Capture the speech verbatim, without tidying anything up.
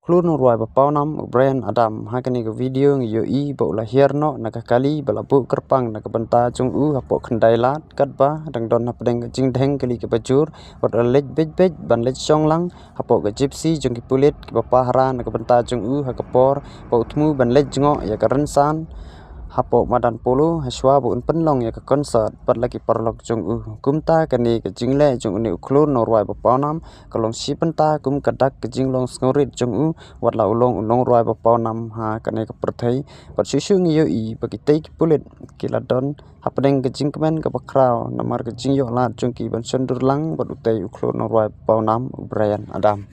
khlur nongrwai ba pawnam u Bryan Adam. Ha kane ka video ngi ïohi ba u la hiar noh na ka kali ba la buh kyrpang na ka bynta jong u hapoh Khyndailad, katba dang don hapdeng ka jingdheng kali kaba jur, wat la leit beit beit ban leit shong lang hapoh ka Gypsy jong ki pulit kiba pahara na ka bynta jong u ha ka por ba u thmu ban leit jngoh ïa ka rynsan hapoh madan Polo hashwa ba un pynlong ïa ka concert bad la ki paralok jong u. Kumta kane ka jingleh jong une u khlur nongrwai ba pawnam ka long shi bynta kum ka dak ka jinglong sngewrit jong u, wat la u long u nongrwai ba pawnam ha kane ka pyrthei. Bad shuh shuh ngi ïohi ba kitei ki pulit ki la don hapdeng ka jingkmen kaba khraw namar ka jingïoh lad jong ki ban shon dur lang bad utei u khlur nongrwai ba pawnam u Bryan Adam.